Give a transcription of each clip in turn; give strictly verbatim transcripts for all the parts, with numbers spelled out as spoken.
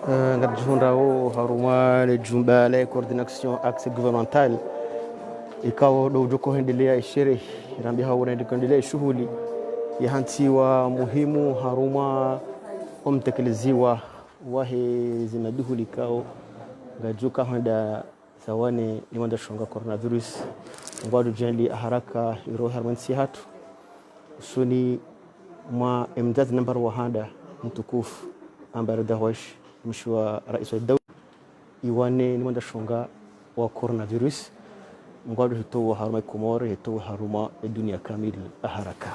Eh, ngaridjihundrao harumwa le djumba la coordination axe gouvernemental. Ikao ndo udjoko hwendelea isherehe, rambiha ndo udjoko hwendelea ishuhuli ya hantsiwa muhimu harumwa omtekeleziwa wahe zimaduhuli ikao ngadjuka hwenda zawane ni mwanda shonga coronavirus. Ngwadjo djali haraka irohe harumwa entsi hatru. Usoni mwa emdzadze nambari wa handa mtukufu, Ambari Dahosh, mshiwa rais wa daula, iwane ni mwanda shonga wa coronavirus. Ngwadjo hitowa harumwa Komori, hitowa harumwa edunia kamili haraka.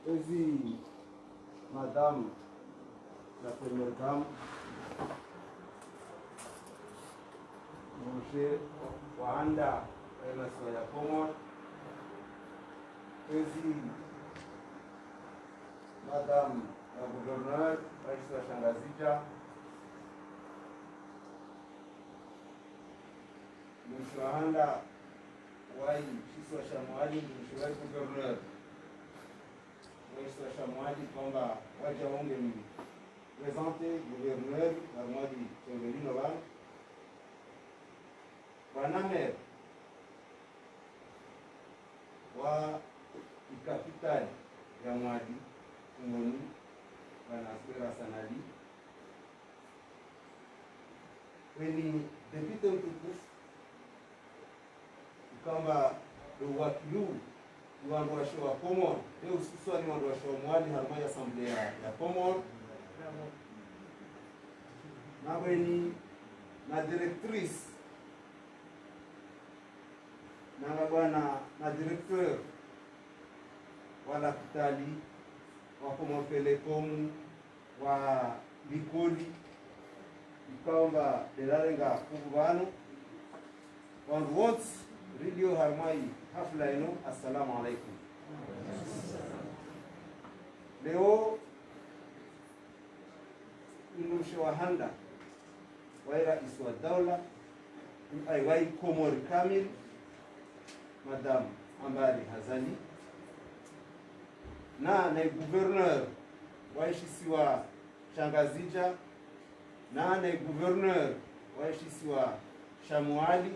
Ezi, Madame la Première Dame, Mdjumbe wa handa wa masiwa ya Komori, ezi, Madame la Gouverneur wa isiwa sha Ngazidja, mdjumbe wa handa wa isiwa sha Mwali, mdjumbe wa Gouverneur wa isiwa sha Mwali, kwamba wadja wonge mi présenter Gouverneur wa Mwali, tembelino pvanu. Bwana maire wa ikapitali ya Mwali, Fumbuni, Bwana Askera Sanali, weni député mtukufu, ikao amba ndo wakiliwo wandru washe wa Komori, e hususwani wandru washe wa Mwali harumwa ye assemblée ya, ya Komori. Na weni na directrice, na bwana na directeur wa lapitali wa Comores Télécom, wa likoli, ikao amba ndelarenga fuvu pvanu. Wandru wontsi rilio harumwa yi hafla inu, assalamu alaikum. Leo, inu mshe wa handa wa rais wa daula, ai, wa Komori kamili, Madame Ambari Azali, na, na gouverneur wa ishisiwa sha Ngazidja, na, na gouverneur wa ishisiwa sha Mwali,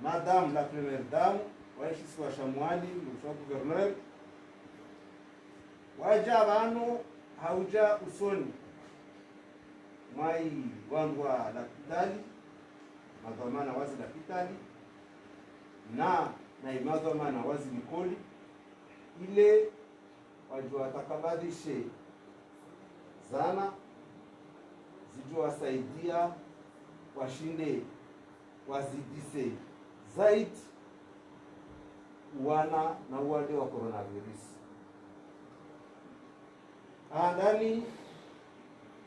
Madame la Première Dame wa ishisiwa sha Mwali, mshe wa gouverneur, wadja pvanu ha udja usoni mwa yi wandru wa lapitali, madhwamana wa zi lapitali, na, na yi madhwamana wa zi likoli, ile wadjo watakabadhishe zana zidjo wasaidia washinde wazidise zaidi uwana na uwade wa coronavirus. Handani,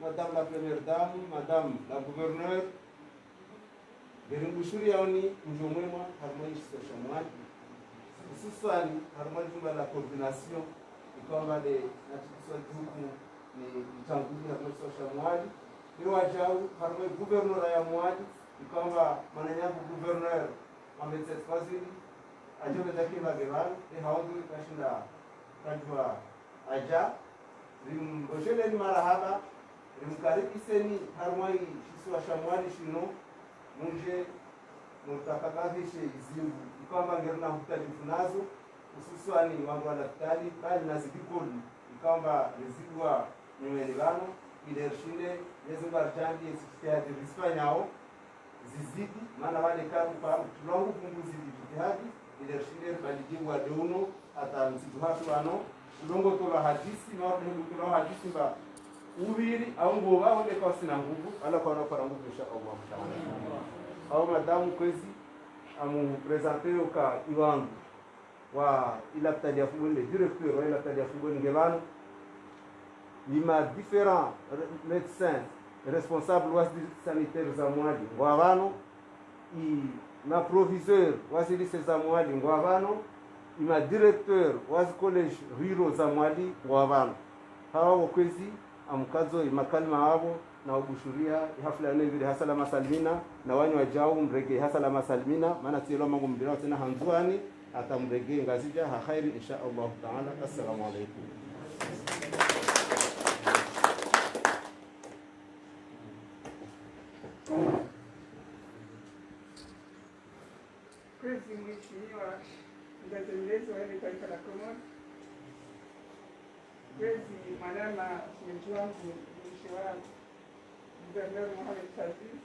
Madame la Première Dame, Madame la Gouverneur, ngeri mbushuriyaoni mdjo mwema harumwa ishisiwa sha Mwali, hususwani harumwa li jumba la coordination, ikao amba nde natikiswa jukumu ni mtangulizi harumwa ishisiwa sha Mwali, ni wadjau harumwa gouverneur ya Mwali, ikao amba mwananyangu gouverneur Mohamed Said Fazili, adjo bedaki mbage pvanu, e haondru kashinda kadjua adja, rimbosheleeni marahaba, rimkaribiseni harumwa yi shisiwa sha Mwali shinu, mudje mutakabadhishe izingu ikao amba ngeri na hutalifu nazo, hususwani wandru wa lapitali, bali na zi likoli, ikao amba rizidwa nyumeni pvanu, ile rishinde, Mwenyezi Mungu aridjaanliye ezi jitihadi rizifanyao zizidi, mana pvale karu pa, tulongo pvunguzi li jitihadi, ile rishinde ribalidje uwade unu, hata msitu hatru pvanu, ulongo tolwa hadisi, na watu ulongo tolwa hadisi mba, upviri, au ngo pvao nde kwasina nguvu, ala kwana kwara nguvu, insha Allah, insha Allah. Au madame kwezi, amu présenter yoka iwangu wa ilapitali ya Fumbuni, directeur wa ilapitali ya Fumbuni nge pvanu, ni ma différents re-, médecins responsables wa zi sanitaires za Mwali ngwa pvanu, i ma proviseur wa zi lycée za Mwali ngwa pvanu, ima directeur wa zi collège ruraux za Mwali ngwa pvanu. Hawa wo kwezi amkadzo imakalima yapvo na ubushuria ihafla yanu ipviri ha salama salimina, na wanyu wajau mrege ha salama salimina, mana tsiyelwa mangu mbira tsena ha Ndzuani, hata mrege Ngazidja ha khairi, insha Allahu Ta'ala. Assalamu alaikum. Kwezi mheshimiwa mzazi mlezi wa hili taifa la Komori. Kwezi mwanama, mwenji wangu, mshe wa gouverneur Mohamed Fazil.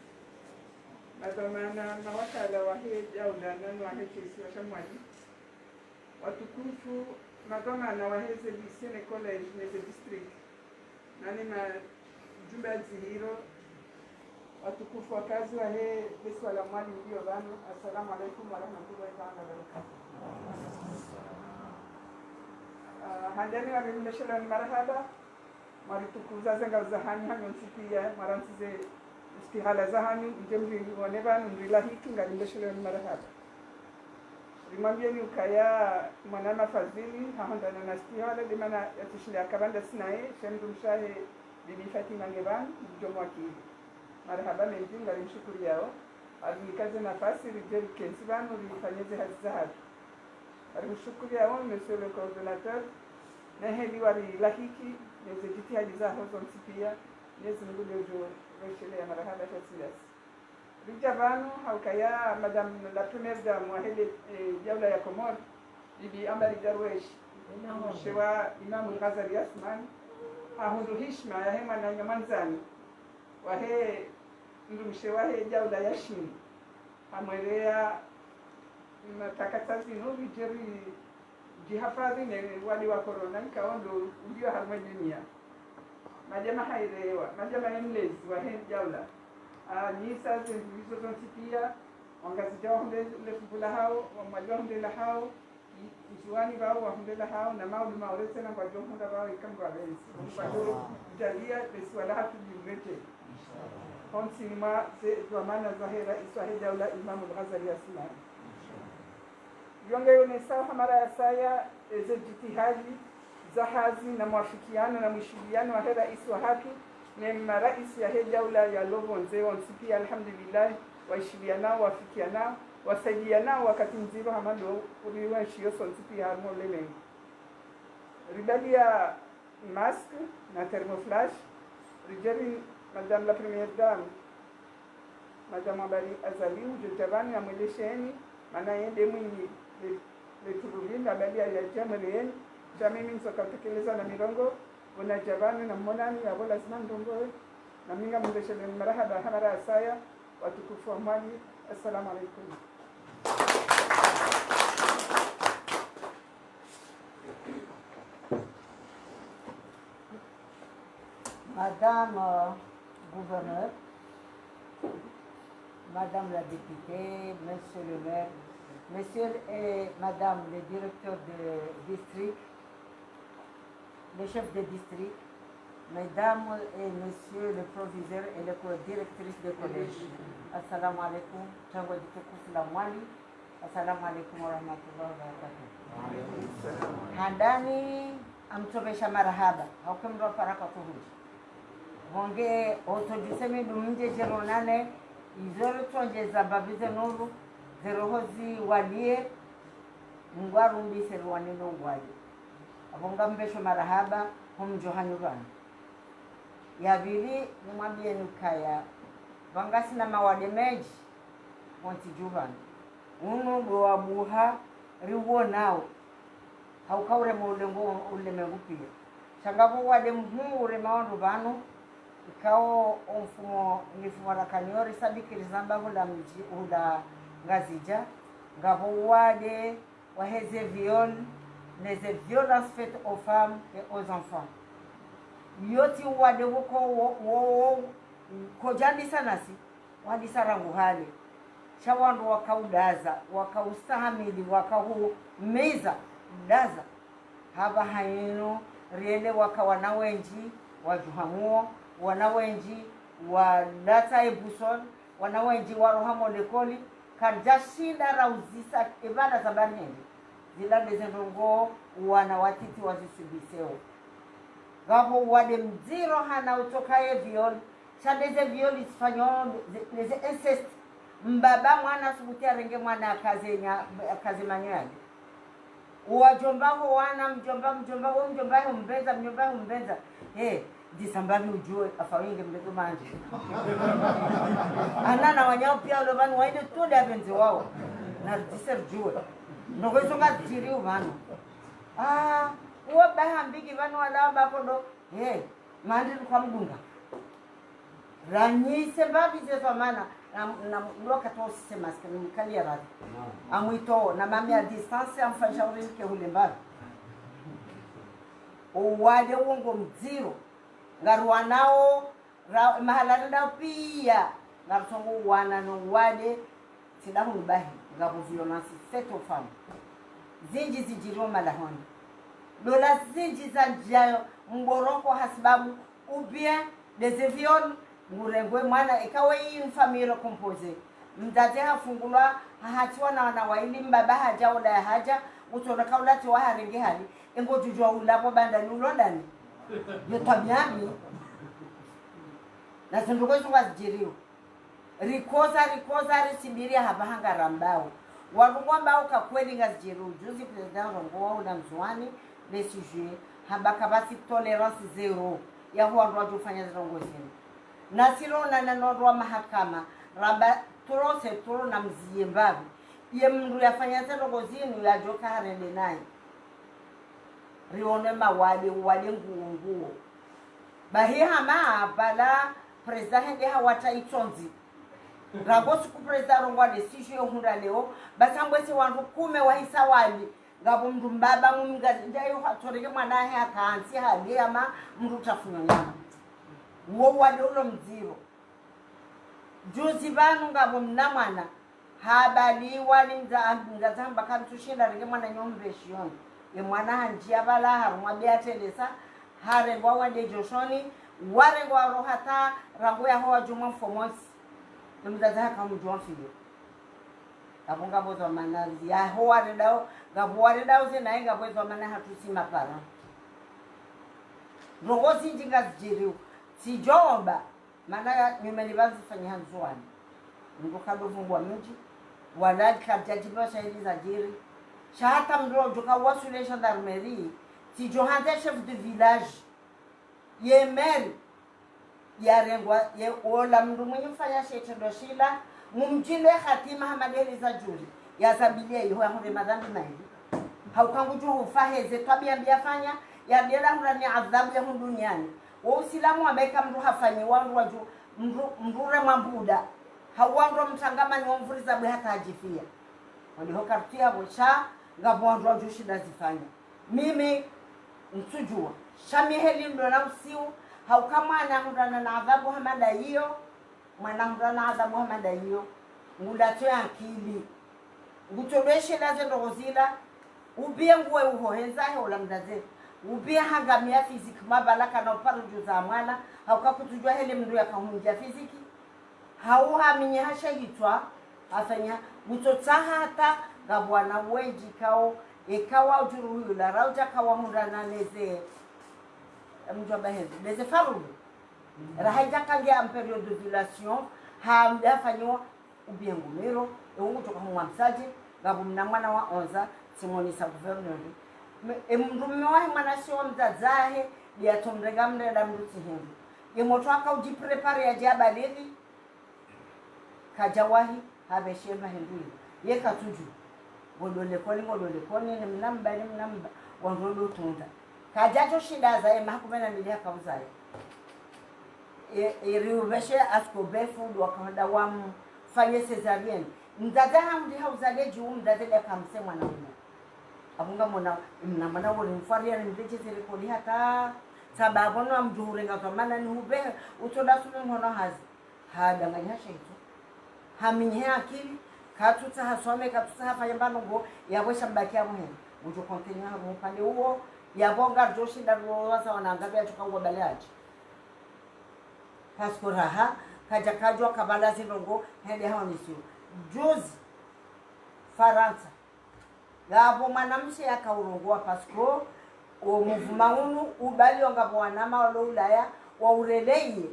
Madhwamana, mawakala wahe daula, nanu wahe isiwa sha Mwali. Watukufu, madhwamana wahe ze lycée ne collège ne ze district, nane majumba ya dzihiro, watukufu wakazi wahe le isiwa la Mwali mlio pvanu, assalamu alaikum warahmatullahi taala wabarakatuh. Ah, handani wami mbesheleni marahaba, mwaritukuza ze ngao zahanyu hanyu ntsi pia, mwarantsize istihala zahanyu, mdje mrione pvanu, mrilahiki, ngari mbesheleni marahaba. Rimwambieni ukaya mwanama Fazili, hahondana na istihala, de mana yatsishinde akapvanda sinaye, she mdrumshe wahe bibi Fatima nge pvanu, mdjo mwakili. Marahaba mendji, ngari mshukuriyao. Arinikaze nafasi, ridje rikentsi pvanu, rifanye ze hazi zahatru. Ari mshukuriyao, monsieur le coordonnateur, ne heli warilahiki, ne ze jitihadi zaho zontsi pia, Mwenyezi Mungu nde udjo reshelea marahaba sha tsi ndasi. Ridja pvanu, ha ukaya Madame la Première Dame wahe le, eh, daula ya Komori, Bibi Ambari Darwesh, mshe wa Imamu Ghazali Assoumani, hahundru hishima yahe mwananya mwandzani, wahe mdrumshe wahe daula ya Shini, hamwelea mataka tsa zinu, ridje ri jihafadhi ne wade wa corona, ikao ndo ulio harumwa dunia. Madjama hairewa, madjama ye mlezi wahe daula. Ah, nisa ze ndru izo zontsi pia, Wangazidja wahundre le fumvu lahao, wa Mwali wahundre lahao, i-, Ndzuani pvao wahundre lahao, na maudu maore tsena ngwadjo hundra pvao ika Mngu apvendze. Ngwadjo djaaliya le isiwa lahatru liume dje. Ho ntsini mwa ze dhwamana zahe raisi wahe daula Imamu Ghazali Assoumani. Yo nge yonesao ha mara ya saya, e, ze jitihadi za hazi na mwafikiano na mwishiliano wahe raisi wahatru, ne maraisi yahe daula yalo pvondze wontsi pia, alhamdulillah, waishilianao, wafikianao, wasaidianao wakati mdziro hama ndo uri wa ntsi yo sontsi pia harumwa ulemengu. Ribaliya masque na thermoflash, ridje ri Madame la Première Dame, Madame Ambari Azali, udjo dja pvanu yamwelesheni, mana yende mwinyi le, le turuli, na baliya yadje yamweleyeni, sha mimi ntsoka utekeleza na mirongo, pvo nadja pvanu namonani, yapvo lazima ndrongowe, na mi ngamresheleani marahaba ha mara ya saya, watukufu wa Mwali, assalamu alaikum. Madame, euh, gouverneur, Madame la députée, Monsieur le maire, Monsieur et Madame les directeurs de district, les chefs de district, Mesdames et Messieurs les proviseurs et les co-, directrices de collège. Assalamu alaikum, shangwe ditukufu la Mwali. Assalamu alaikum warahmatullahi wabarakatuh. Handani amtsopvesha marahaba, hauke mndru wa faraka kuhudja. Honge otsodjuse mi dumindje djero nane, izo ritsondjeza babize nuru, ze roho ziwaliye, Mungu arumbise ruwane no uwaye. Apvo ngamvesho marahaba, ho mdjo hanyu pvanu. Ya pvili, nimwambiyeni ukaya, pvwa ngasina mawade mendji, wontsi dju pvanu. Unu ndo wabuha riwonao. Hauka urema ulemengu, ulemengu pia. Sha ngapvo wade mhuu urema wandru pvanu, ikao o mfumo, ni mfumo rakaniyo risadiki rizamba hula mdji, hula Ngazidja, ngapvo wade wahe ze viol, ne ze violences faites aux femmes et aux enfants. Yo tsi wade woko wo, wo, wo, kodjandisa nasi, wandisa rangu hale. Sha wandru wakaudaza, wakaustahamili, wakaumiza, udaza. Hapvaha inu, rielewa ka wana wendji wadjuha muo, wana wendji walatsa e boussole, wana wendji waroha mo likoli, Karidjashinda rauzisa ipvala za banende. Zila ndeze ndrongo wana watiti wazisubiseo. Ngapvo wade mdziro hana utoka ye viol. Sha ndeze viol zifanywa, ze- ndeze inceste. Mbaba mwana subuti arenge mwana akaze nya, akaze manyo yale. Wadjomba ho wana, mdjomba, mdjomba, wo mdjomba ho mbeza, mdjomba ho mbeza. He, ndisa mbapvi udjuwe, afa wenge mbezo manje. Ana na wanyao pia ulo pvanu waine tunde apvendze wao. Na ridjise ridjuwe. Ndoko izo ngazidjiriyo pvanu. Ah, uwo baha mbiki pvanu walawa bakodo. He, mandi nukamdunga. Ranyise mbapvi ze dhwamana, na, na, ndo wakati wa usise masque, nimkaliye radhi. Amwito, na mami à distance, amfanyisha urinike hule mbapvi. Uwade uwo ngo mdziro. Ngaruwanao, ra, mahala renda pia. Ngarusongo uwana no uwade, tsi dahunu bahi, ngapvo violence faite aux femmes. Zindji zidjiriyo malahoni. Dola zindji zandjiyayo mboroko hasibabu, ou bien ndeze viol, ngurengwe mwana, eka we une famille recomposée. Mdzadze hafungulwa, hahatiwa na wana waili, mbaba hadja, ola yahadja, utsona kaulati waharenge hali, engo djudjuwa ulapvo bandani ulo ndani. Yo twabia mbi. Na zindrongo izo ngazidjiriyo. Rikoza, rikoza, risibiri hapvaha ngarambao. Warungwa mbao ka kweli ngazidjiriyo. Juzi président rongowa hula Ndzuwani, le sujet, hamba kapvatsi tolérance zéro ya ho wandru wadjofanya zindrongo zinu. Nasi ronana no wandru wa mahakama, ramba trop c'est trop na mziye mbapvi. Ye mndru yafanya zindrongo zinu yadjoka harende naye. Rione mawade, uwade nguwo nguwo. Bahi hama pvala président hende hawata itsondzi. Rangu suku président rongowa ndesi isho yo hundra leo, basi ambwese wandru kume wahisa wali, ngapvo mndru mbaba mumga, ndjayo hatsoreke mwana wahe haka hantsi hali hama mndru tafunyo nyama. Uwo uwade ulo mdziro. Juzi pvanu ngapvo mna mwana, habaliwa ni mdza, mdzadze hamba kamtsushinda renge mwana nyombe shioni. Ye mwana handjiya pvala, harumwa bia telesa, harengwa wade djoshoni, warengwa rohata, rangu yaho wadjumwa mfomontsi. Ye mdzadze hakamdjuwa mfiyo. Ngapvo ngapvo dhwamana, yaho warendao, ngapvo warendao ze naye ngapvo dhwamana hatru si ma parents. Ndrongo zindji ngazidjiriyo, tsidjomba, mana ya nyumeni pvanu zifanyiha Ndzuwani. Mndru kado vungwa mdji, wala kadjadjibiwa sha ili zadjiri. Sha hata mndru udjoka waswili gendarmerie, tsidjo handza chef de village, ye maire, yarengwa, ye ola mndru mwenye ufanya she itrendwa shila, mumdjilwe hatima hama deli za djuri, yazabiliye iho yahundre madhambi maili. Hauka ngudjo hufa heze twabia mbi yafanya, yabela hundra ni adhabu ya hunu duniani. Wo usilamu wamba eka mndru hafanyiwa wandru wadju, mndru, mndru uremwa mbuda. Hau wandru mtsangamani wamvuriza bwe hata hadjifiya. Waliho karti yapvo sha, ngapvo wandru wadjoshinda zifanya. Mimi, ntsudjuwa. Sha mi heli ndo na usiu, hauka mwana hundrana na adhabu hama nda iyo, mwana hundrana adhabu hama nda iyo, ngulatso ya akili. Ngutolweshe laze ndrongo zila, upvia nguwe uho hendza he ola mdzadze. Upvia hangamiya physiquement pvala kana uparo djuza mwana, hauka kutsudjuwa hele mndru yakahundja physique. Hau haminye hasha hitswa, hafanya, ngutsotsaha hata, ngapvo wana wendji kao, eka wa udjuru huyu la raudja kawa hundrana neze, mdjomba hende, neze farulu. Raha idja kange en période d'ovulation, ha, hafanyiwa, ou bien ngumiro, e ungu toka humwa msadji, ngapvo mna mwana wa onze ans, tsimonisa gouverneur. Me, e mndru mme wahe mwana si wa mdzadze wahe, ndiya tomrenga mrenda mndru tsi hindru. Ye motro aka udjipréparer yadje yabalighi, kadjawahi, hapveshe mba hindru ilo. Ye katsudju. Ngodo lekoni, ngodo lekoni, ni mna mba, ni mna mba, wandru ndo tunda. Kadjadjoshinda azaye, maha kume na mili haka uzaye. E, e, riupveshe asiko befu, ndo wakahanda wamfanye césarienne. Mdzadze hamdi hauzale dju, mdzadze ndiya kamse mwana umo. Apvo ngamona, mna mwana wori mfwari ya nimbeje zere koli hata. Sababu no amdjuhure ngazwa mana ni upvehe, utsonda sume mhono hazi. Hadanganya she itso. Haminye akili, katsutsaha some, katsutsaha fanya mbano ngo, yapvo sha mbaki yapvo hena. Udjo continuer ha upande uwo, yapvo ngaridjoshinda ndo waza wana ngabe atsuka uwa bale adji. Parce que raha, kadja kadjwa kabala zindrongo, hende haonisiwa. Juzi, Farantsa. Ngapvo mwanamshe yakaurongoa parce que o mouvement unu ubaliwa ngapvo wanama walo Ulaya waureleye.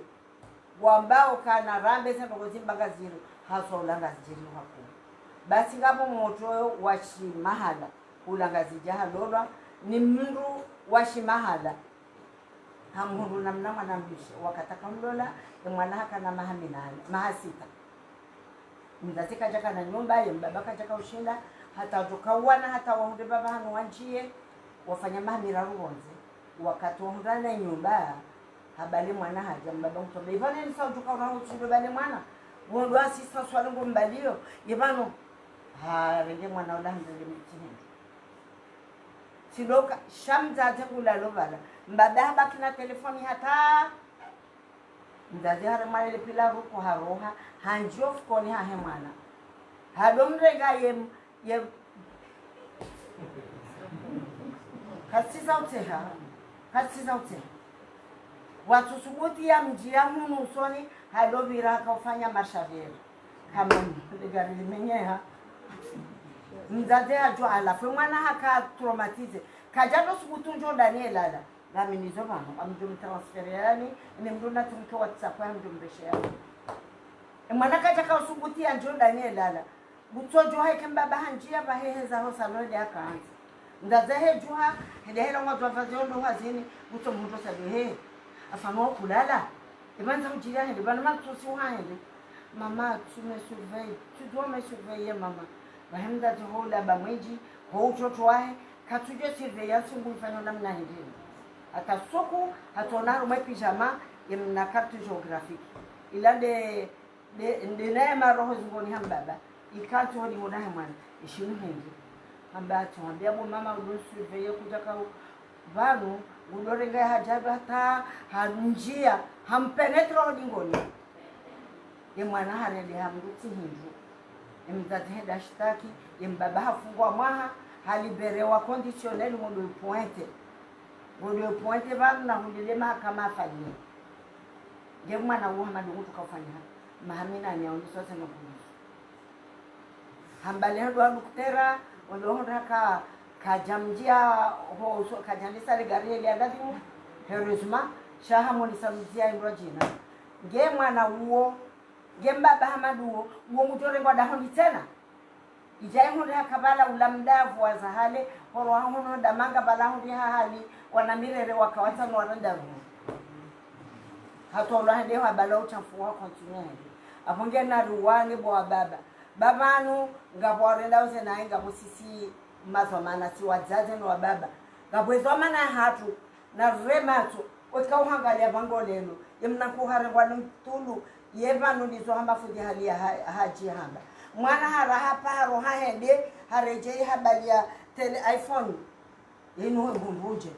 Wambao kana rambe ze ndrongoo zimba ngazidjiri, haswa ula ngazidjiri haku. Basi ngapvo motro wa shimahala, ula Ngazidja halolwa, ni mndru wa shimahala. Hamhundru namna mwanamshe, wakati akamlola, ye mwana hakana maha minane, maha sita. Mdzadze kadjakana nyumba, ye mbaba kadjaka ushinda, hata wadjo kauwana, hata wahundre mbaba hanu wandjiye, wafanya maha miraru pvondze. Wakati wahundrana nyumba, habali mwana hadja, mbaba mtombe. Ipvanu nisa udjuka urahu tsi ndo bali mwana. Wondo asisa swali ngo mbaliyo. Ipvanu, harenge mwana ula hamrenge mtihini. Tsi ndo ka, sha mdzadze ngulalo pvala. Mbaba habaki na telefoni hata. Mdzadze harema lile pila ruku haroha, handjiyo fukoni hahe mwana. Hado mrenga ye, ye, katsiza utseha, katsiza utseha. Watsusubuti ya mdjiya hunu usoni, hado pvira hakaufanya mashaveri. Kama ndigari limenyeha. Mdzadze hadjo halafu, mwana haka traumatisé. Kadjado subutu ndjo ndani yelala. Ngami nizo pvanu, ngamdjo mtransférer yani, ni mndru natumke WhatsApp ya mndru mbeshe yani. E mwana kadjaka usubuti ya ndjo ndani yelala. Ngutsodjo haike mbaba handjiya pvahe heza ho salon ya kandzi. Mdzadze hedjuha, hende hela ngwadzwa pvazi ondo hazini, ngutso mhundro sado he. Afano kulala. Ipvandza udjiri hende, pvanu matsosi uhahende. Maman, tu me surveilles, tu dois me surveiller, maman. Pvahe mdzadze ho ula ba mwendji, ho utoto wahe, katsudjo surveillance nguifanyao namna hindri. Hata suku, hata ona harumwa pyjama, ye mna carte géographique. Ila nde, nde, nde naye maroho zingoni ha mbaba. Ikantsi hodi muna he mwana, ishinu hindri. Hamba atsi, hambia bo mama udo surveiller kudjaka u-, pvanu, udo renga hadja hata, handjiya, hampénétrer hodi ngoni. Ye mwana harende hamrutsi hindru. Ye mdzadze henda shitaki, ye mbaba hafungwa mwaha, halibérewa conditionnel ngodo pointé. Ngodo pointé pvanu na hundile mahakama afanye. Nge mwana uwo Hamadu ngutu kaufanya. Maha minane ya uniswa sena kuniswa. Hamba le hendo wa duktera, wendo hendo haka, kadjamdjiya ho uso, kadjandisa le gari heli ya dadhimu, heureusement, sha hamonisa mdzia indwa djina. Nge mwana uwo, nge mbaba Hamadu uwo, uwo ngudjo rengwa dahoni tsena. Idjayi hundri haka pvala ula mdavu wa zahale, horo hahono damanga pvala hundri hahali, wana mirere waka watsanu warenda ru. Hata ula hende wa pvala utshafu wa continuer hende. Apvo nge na ruwane bo wa baba. Baba anu, ngapvo warenda uze naye ngapvo sisi madhwamana si wadzadze no wa baba. Ngapvo edhwamana hatru, na rure matso, oka uhangalia pvangu lelo, ye mna nkuharengwa ni mtulu, ye pvanu ndizo hamba fundi hali ya ha-, hadji hamba. Mwana hara haparo hahende, haredjeyi habali ya tele iPhone. Yinu hwe mbumbudje,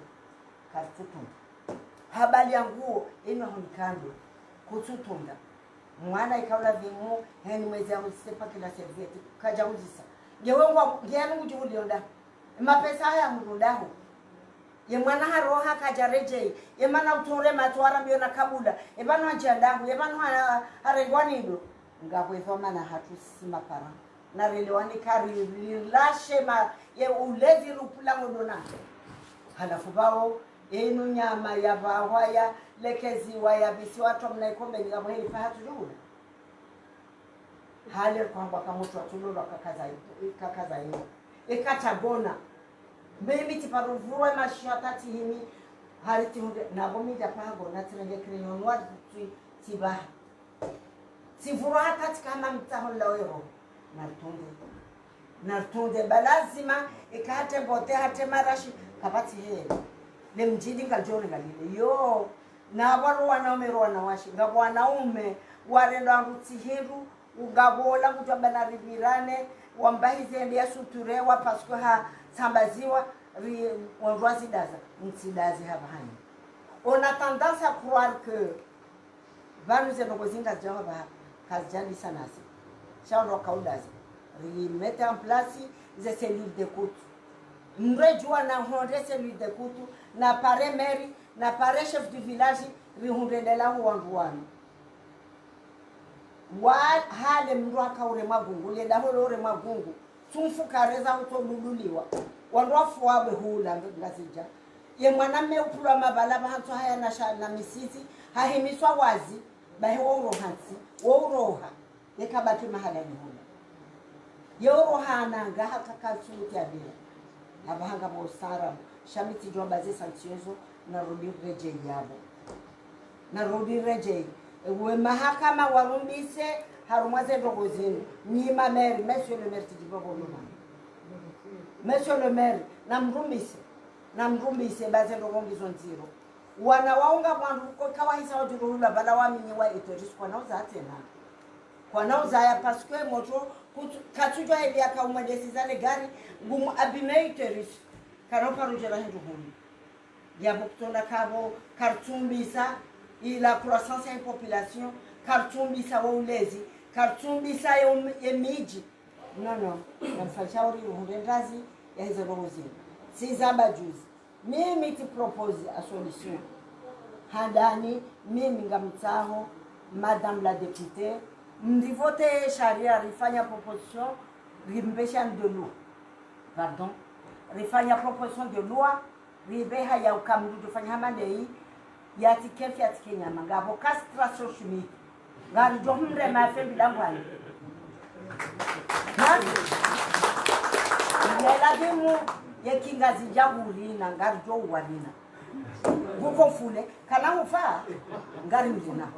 katsutunda. Habali ya nguo, yinu hwe mkando, kutsutunda. Mwana ikaula pvimu, heni mwezi ya uzise pakila serviette, kadja uzisa. Ngewe ngwa, nge yanu ngudji ulionda. Mapesa haya ngudundaho. Ye mwana haroha kadja redjeyi. Ye mana utsore matso warambiyo na kabula. Ye pvanu hadja ndahu. Ye pvanu ha-, harengwa nido. Ngapvo edhwamana hatru sisi ma parents. Na relewane kari rilashe ma ye ulezi rupvula ngodona. Halafu pvao, enu nyama ya pvahwa ya lekeziwa ya pvisiwa twa mna ikombe ni ngapvo heli pvaha tsu djuhula. Hale kwamba kamutwa tulolwa kakaza, kakaza yini. Eka tsagona. Mimi tsiparuvurwa mashiya tati himi, hari tsihundre, nabo mi dja pagona, tsirenge crayon noir tsi, tsibaha. Tsivurwa hata tsikama mtsaho la wero. Naritunde. Naritunde. Ba lazima, eka hate mbote, hate marashi, kapvatsi hele. Le mdjidi ngadjore ngalile. Yo. Na walo wanaume ro wanawashe, ngapvo wanaume, warenda wandru tsi hindru, ungapvo ola kutwa bana ripvirane, wambahize ende ya suturewa, parce que ha tsambaziwa, ri, wandru wazidaza, mtsidaze hapvahani. On a tendance à croire que pvanu ze ndrongoo zinga zidjawa pvaha, kazidjandisa nasi. Sha wandru wakaudaza. Ri mettre en place ze cellules d'écoute. Mredjuwa na hundre cellule d'écoute, na pare maire, na pare chef du village, rihundre ndela hu wandru wanu. Wa hale mndru haka uremwa gungu, lenda holo uremwa gungu. Tsumfukareza utso duduliwa. Wandru wafuwa behula Ngazidja. Ye mwanamme upvulwa mabala pvahantswa haya na sha-, na misizi, hahimiswa wazi, bahi wo uroha ntsi, wo uroha. Yeka baki mahala ni hula. Ye uroha ananga haka kantsu mutsi abila. Apvaha ngapvo ustaarabu. Sha mi tsidjuwa baze sanction zo, narudi redjeyi yapvo. Narudi redjeyi. Ewe mahakama warumbise, harumwa ze ndrongoo zinu. Nyi ma maire, monsieur le maire, tsidjibu pvo numa. Monsieur le maire, namrumbise. Namrumbise, baze ndrongoo ngizo ndziro. Wana waunga mwandru ko kawahisa wadjuru hula pvala waminye wa utérus kwana uza tsena. Kwana uzaya parce que motro kutsu-, katsudjuwa heli yaka umwendesiza le gari, ngumu abîmer utérus. Kana uparudjera hindru hunu. Yapvo kutsonda kapvo, kartsumbisa, i la croissance ya population, kartsumbisa wo ulezi, kartsumbisa ye um-, ye midji. Non, non. Namfanyisha uri uhundre ndrazi, ya hizo roho zinu. Tsi zamba juzi. Mimi tsi propose a solution. Handani, mimi ngamtsaho, Madame la députée, mrivote sharia rifanya proposition, rimbesha de loi. Pardon. Rifanya proposition de loi, ribeha ya ukamdu dufanya hama ndeyi, ya tsi kefi, ya tsi kenyama. Ngapvo castration chimique. Ngaridjo mrema afe mbila ngwani. Nani? Ye lazimu ye ki Ngazidja urina, ngaridjo uwarina. Nguko mfule, kana ufa, ngari mrina.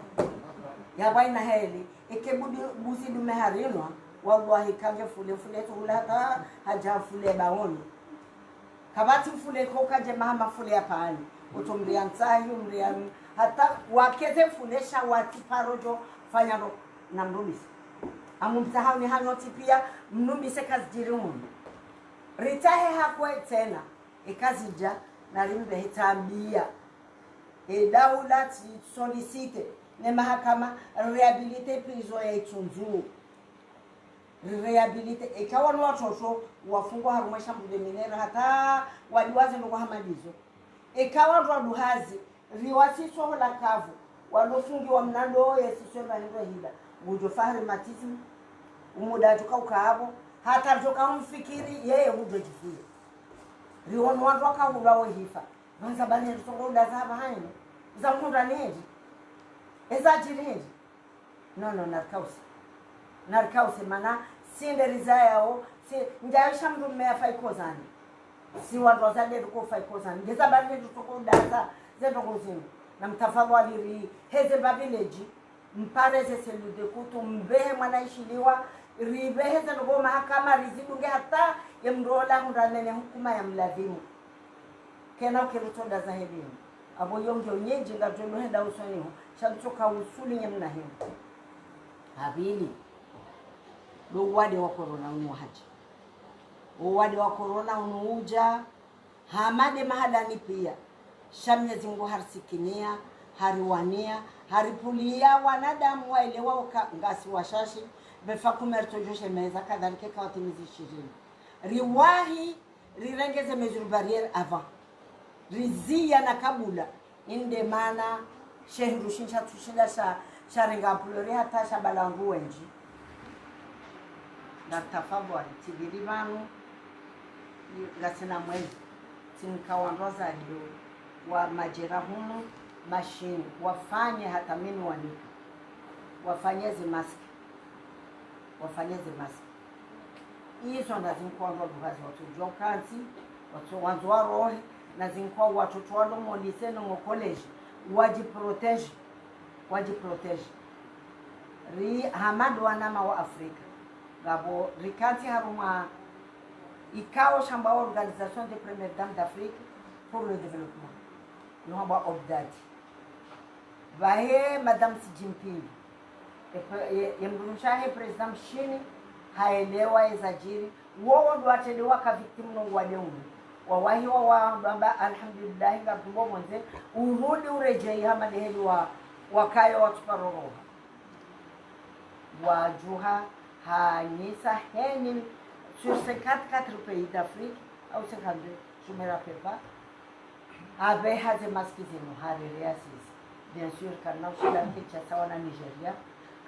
Ya bwa ina heli, eke budi, buzi dume harinwa, wallahi kanje mfule, mfule tsu hula hata, hadja mfule baoni. Kapvatsi mfule ko kadje maha mafule ya pvani. Utso mria ntsahi, mria m-, hata wakeze mfule sha watsi paro djo fanya ro, namrumbise. Amu mtsaha uni hanyo tsi pia, mrumbise kazidjiri munu. Ritsahe hakwe tsena, e Kazidja, narimbe hitsambia. E daula tsi sollicite, ne mahakama, réhabiliter prison ya Itsundzu. Ri réhabiliter, eka wanu watoto wafungwa harumwa chambre de mineurs hata waliwaze ndrongoo hama ndizo. Eka wandru waduhazi, riwasiso hola kavu, walofungiwa mna ndo ye siswe mba hindru hila. Ngudjo fa rhumatisme, umuda djuka ukapvo, hata djoka umfikiri, yeye ngudjo djifuye. Riwono wandru wakahulwa wo hifa. Pvandza bani ndo tsongo udaza hapvaha inu. Za mhundra ni hindri. Eza djiri hindri. Non, non, narikause. Narikause, mana, si nde rizayao, si, ndjaisha mndru mme afa ikozani. Si wandru wazade ruko fa ikozani. Ngeza bari nde ruko ndaza, ze ndrongoo zinu. Na mtafadhwali ri, heze mba village, mpare ze cellule d'écoute, mbehe mwana ishiliwa, ribehe ze ndrongoo mahakama, rizidunge hata, ye mndru ola hundra nene hukuma ya mlazimu. Kena uke rutso ndaza helimu. Apvo yo nge unyedji ngadjo no henda usoni ho. Sha ntsoka usuli nye mna hema. Apvili. Ndo uwade wa corona unu hadja. Uwade wa corona unu udja. Hama nde mahalani pia. Sha Mnyezi Mungu harisikinia, hariwania, haripvulia wanadamu waelewa uka ngasi washashi. Befa kume ritsodjo shemeza, kadhalika eka watimizi ishirini. Riwahi rirenge ze mesures barrières avant. Riziya na kabula. Inde mana she hindru shinu shatsushinda sha, sharenga ampleur hata shabala wandru wendji. Nda tafadhwali, tsipviri pvanu, ngasina mwezi, tsinka wandru wazadi wa majera hunu, mashini, wafanye hata mi niwanike. Wafanye ze masque. Wafanye ze masque. Izo nda zinkwa wandru waduhazi watsodjuwa ukantsi, watso wandzo warohe, na zinkwa watoto walo mo lycée no mo collège, wadjiprotégé, wadjiprotégé. Ri hama ndo wanama wa Afrika. Ngapvo rikantsi harumwa ikao shambwa Organisation des Premières Dames d'Afrique pour le Développement. Yo hambwa OPDAD. Pvahe Madame Xi Jinping, ye pre-, ye, ye mdrumshe wahe Président Mshini, haelewa ezadjiri, wowo ndo watrende waka victime no uwade unu. Wawahiwa wa, wamba, alhamdulillah, ngapvo pvondze, urudi uredjeyi hama ndeheli wa, wakayo watsuparoroha. Wadjuha, hanyisa, heni, sur cinquante-quatre pays d'Afrique, au cinquante-deux, je me rappelle pas. Apveha ze masque zinu, harere ya sisi. Bien sûr, karina ushinda rike dja sawa na Nigeria,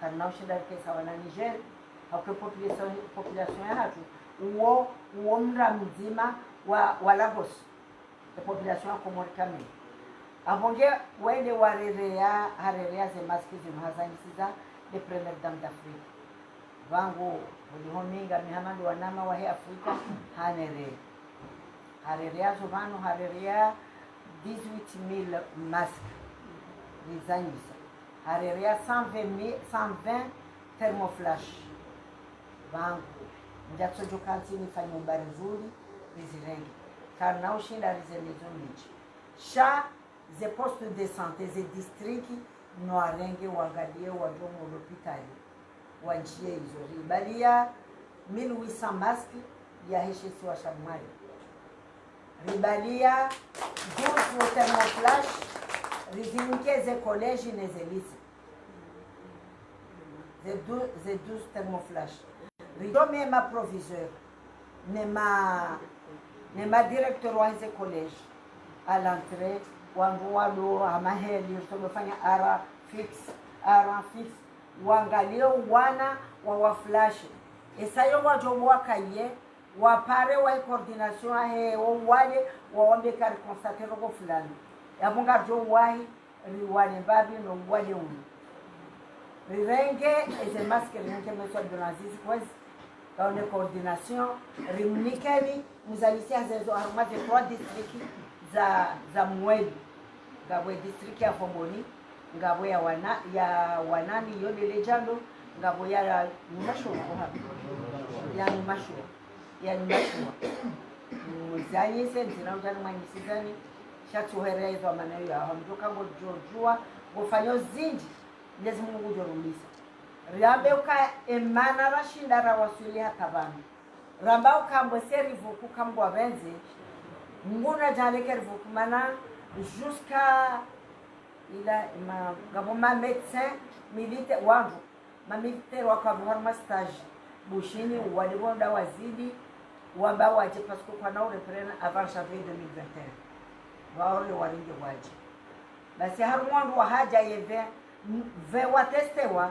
karina ushinda rike sawa na Niger, Hauka population, population yahatru, uwo, uwo mdra mdzima wa, wa Lagos. E population ya Komori kamili. Apvo nge wende warereya, harereya ze masque zinu hazanyisiza nde première dame d'Afrique. Pvangu, uliho mi ngami hama ndo wanama wahe Afrika, hanereya. Harereya zo pvanu, harereya dix-huit mille masques. Rizanyisa. Harereya cent vingt mille, cent vingt thermoflash. Pvangu. Ndjatsojo kantsi nifanye ubari zuri, rizirenge. Karina ushinda rize maison mindji. Sha ze poste de santé, ze district, no warenge, wangaliye, wadjo mo lopitali. Wandjiye izo. Ribaliya mille huit cents masques, yahe she isiwa sha Mwali. Ribaliya douze thermoflash, rizinike ze collège ne ze lycée. Ze dou-, ze douze thermoflash. Ridome ma proviseur, ne ma, ne ma directeur wa ze collège. À l'entrée, wandru walo, hama heli, ritolo fanya ara fixe, ara fixe. Wangaliye wana, wa, wa flash. Esa yo wadjo wakaye, wapare wa coordination ahe, wo wale, wawambe ka ri constater ndrongo fulani. Yapvo ngaridjo wahi, riwane mbapvi no wale unu. Rirenge, eze masque rirenge Monsieur Abdelaziz kwezi, kaone coordination, rimnikeni, mzalisi hazezo harumwa ze trois districts za, za Mwali. Ngapvo district ya Fomboni, ngapvo ya wana, ya Wanani, yo lele djando, ngapvo ya Nyumashuwa, oha. Ya Nyumashuwa. Ya Nyumashuwa. Mzanyise, ndzina udjani mwanyisizani, sha tsuhere izo amana yo, aho mdjoka ngodjodjuwa, ngofanyo zindji, Mwenyezi Mungu ngudjo rumbisa. Riambe uka emana rashinda rawaswili hata pvanu. Ramba uka mbwe se rivuku kamgwa pvendze, nguna djale ke rivuku mana jusqu'à ila ma, ngapvo ma médecin militaire wandru, ma militaire waka pvo harumwa stage Bushini, wali pvo nda wazidi, wamba wadje parce que kwana ureprendre avant janvier deux mille vingt et un. Waore waringe wadje. Basi harumwa wandru wahadja ye vingt, vingt watestewa,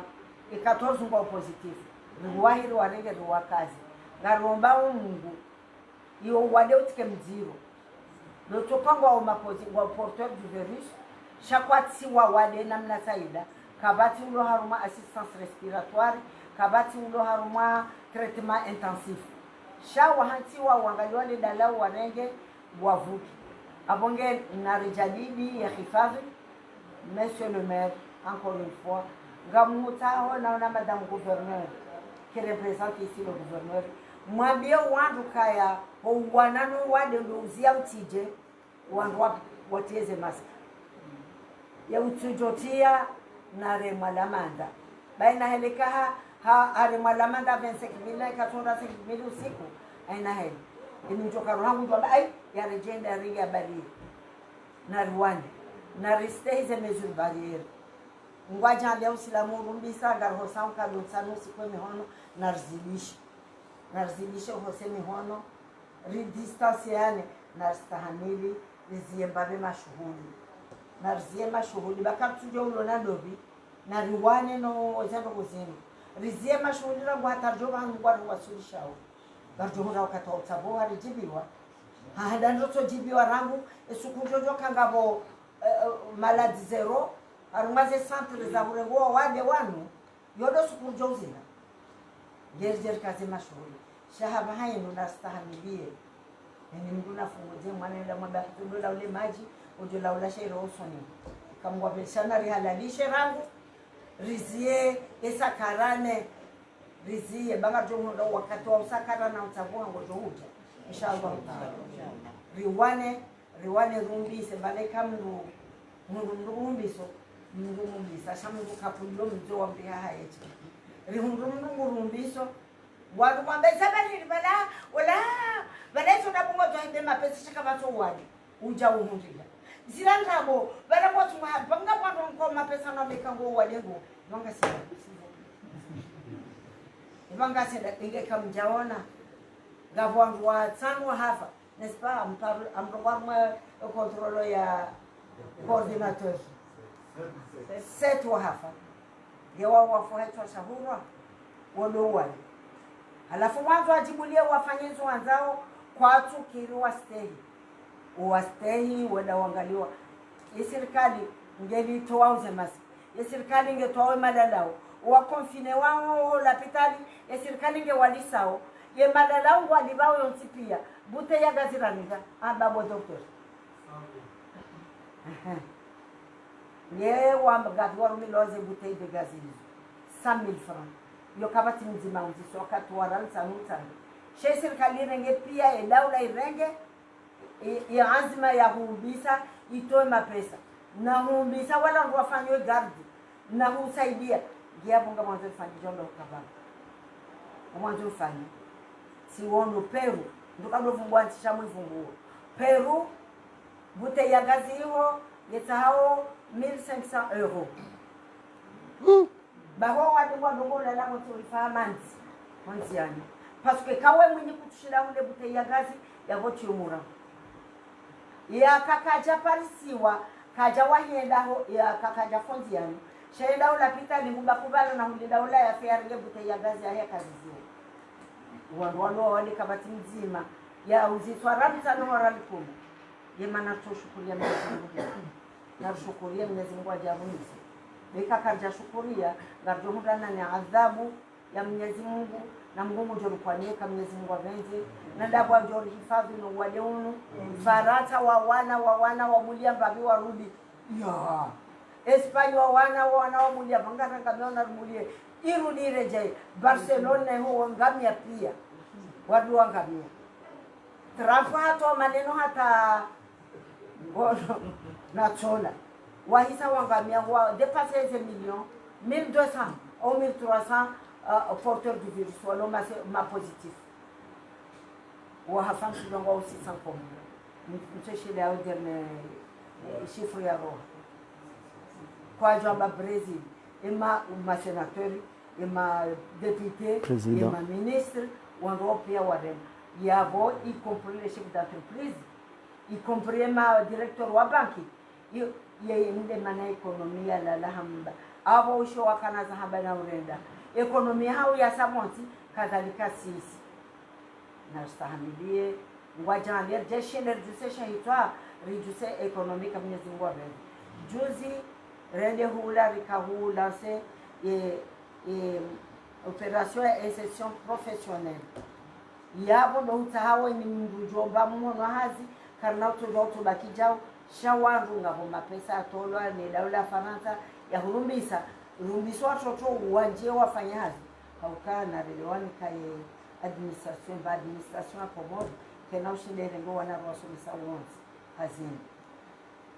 e quatorze ngwao positif. Riwahi riwarenge riwakaze. Ngaromba o Mungu, iyo wade utsike mdziro. Lotsoka ngwao mapozi, ngwao porteur du virus, sha kwatsi wawade namna saida, kapvatsi ulo harumwa assistance respiratoire, kapvatsi ulo harumwa traitement intensif. Sha wahantsi wao wangaliwa le dala warenge, wavuki. Apvo nge narijadidi ye hifadhi, Monsieur le maire, encore une fois, ngamutsaho na, na madame gouverneur, qui représente ici le gouverneur, mwambie wandru kaya, ho wanano wade ndo uzia utsidje, wandru wa, watriye ze masque. Ya utsudjotia na remwa lamanda. Baina hele kaha, ha, ha remwa lamanda vingt-cinq mille na ikatunda cinq mille usiku, aina hele. Ini mdjoka ruhangu djwamba, ai, ya rejenda ringi ya bali. Nariwane. Naristehi ze mesures barrières. Ngwadja leo usilamu urumbisa, ngarihosa nkado ntsanu usiku e mihono, narizilishe. Narizilishe uhose mihono, ridistanciane, naristahamili, rizie mbapvi mashuhuli. Narizie mashuhuli, baka ritsudjo ulo na ndopvi, nariwane no zendo kuzini. Rizie mashuhuli rangu hata ridjo pvanu ngwariwasulishao. Ngaridjo hura wakati wa utsabuha ridjibiwa. Ha, hada ndrotso djibiwa rangu, esuku ndjodjo kangapvo, eh, eh, maladi zéro, harumwa ze centre za urengo wa wade wanu, yodo suku ridjo uzina. Ngeri jeri kaze mashuhuli. Sha hapvaha inu naristahamiliye. Eni Mngu nafunguze mwana ila mwamba hatundo laule madji, udjo laula shairi usoni. Kamgwa pveshana rihalalishe rangu, rizie esa karane, rizie, banga djo hunda wakati wa usakara na utsabuha ngodjo udja. Inshallah taala. Riwane, riwane rumbise, mbale ka mndru, mndru, mndru rumbiso, mndru rumbisa, sha mndru kapulilo mdzo wa mbiha haeti. Rihundru mndru ngurumbiso, wandru mwambe zabari ribala, wala, bala iso na bungo djo hinde mapesa sha kapvatso wali. Udja uhundrila. Zila ndrabo, bala mwatsu mwa hali, pvanga mwandru nko mapesa na meka ngo wale ngo. Pvanga sila. Pvanga sila, inge kamdjaona. Ngapvo wandru watsanu wahafa. N'est-ce pas? Ampa-, amrongoa mwe contrôle ya coordinateur. Sept wahafa. Nge wao wafu hetwa shahurwa. Wolo wale. Halafu wandzo wadjibulie wafanye zo wandzao, kwatsu kiri wastehi. Wastehi, wenda wangaliwa. Ye sirikali ngelitowa uze maski. Ye sirikali ngetowa we malalao. Wa confiner wao ho lapitali, ye sirikali ngewalisao. Ye malalao ngwalipvao yontsi pia. Bouteille ya gaz ranidha. Amba bo docteur. Ehe. Ye wa mgavi warumilwa ze bouteille de gaz izo. Cent mille francs. Yo kapvatsi mdzima undziso wakati wa rantsa nutsangu. She sirikali irenge pia, ye daula irenge, i, i anzima ya huumbisa, itowe mapesa. Na huumbisa wala ndo wafanywe garde. Na husaidia. Ngiya bo ngamwandzo ifanye djo ndo ukabanga. Ngamwandzo ifanye. Si wono Peru. Ndo kado vumbua ntsi sha mwivumbuo. Peru, bouteille ya gaz iho, yetsahao mille cinq cents euros. Baho wadungwa ndrongoo lala motsi ulifa mandzi. Mondziani. Parce que kawe mwinyi kutsushinda hunde bouteille ya gaz, ya voti umura. Ya kakadja parisiwa, kadja wahenda ho, ya kakadja fondziani. Shenda ula pita ni ngumba kubala na hundinda ula ya fare nge bouteille ya gaz ya ya kaziziwa. Wandru walo wale kapvatsi mdzima. Ya uziswa rantsa no rali kumu. Ye mana tsushukuria Mwenyezi Mungu. Narishukurie Mwenyezi Mungu adjarumise. Beka karidjashukuria, ngaridjo hundana ni adhabu ya Mwenyezi Mungu, na Mungu ngudjo rikwaneka Mwenyezi Mungu apvendze, na ndapvo adjo rihifadhi no wade unu. Farantsa wa wana, wa wana, wa mulia mbapvi warudi. Ya. Espagne wa wana, wa wana, wa mulia, pvanga rangamia wana rumulie. Irudi iredjei, Barcelone na iho wangamia pia. Wadu wangamia. Trump hatowa maneno hata ngono na tsola. Wahisa wangamia wa dépasser ze millions, mille deux cents ou mille trois cents, euh, porteurs du virus, walo ma, ma positif. Wahafa mshidongo wa six cents comme. Mteshele ya dernier, eh, chiffre ya roha. Kwadjo amba Brésil, ema, ma sénateur, ema député, Président. Ema ministre, wandru pia warema. Yapvo, y compris les chefs d'entreprise, y compris ema directeur wa banki, y-, ye nde mana économie yalala hamba. Apvo usho wakana za hamba na urenda. Économie hau ya samonti, kadhalika sisi. Narisahamilie, ngwadjandze, ridjeshinde ridjuse shahitswa, ridjuse économie ka Mwenyezi Mungu apvendze. Juzi, rende hula, rika hula, se, e, e, opération ya insertion professionnelle. Yapvo ndo utsahawo ni mndru djomba mhono hazi, karina utsodja utsubaki djau, sha wandru ngapvo mapesa atolwa, ne daula Farantsa, ya hurumbisa, rumbisa watoto wandje wafanye hazi. Hauka na relewani kaye administration, ba administration ya Komori, kena ushinde irenge wana rwasomesa wontsi hazini.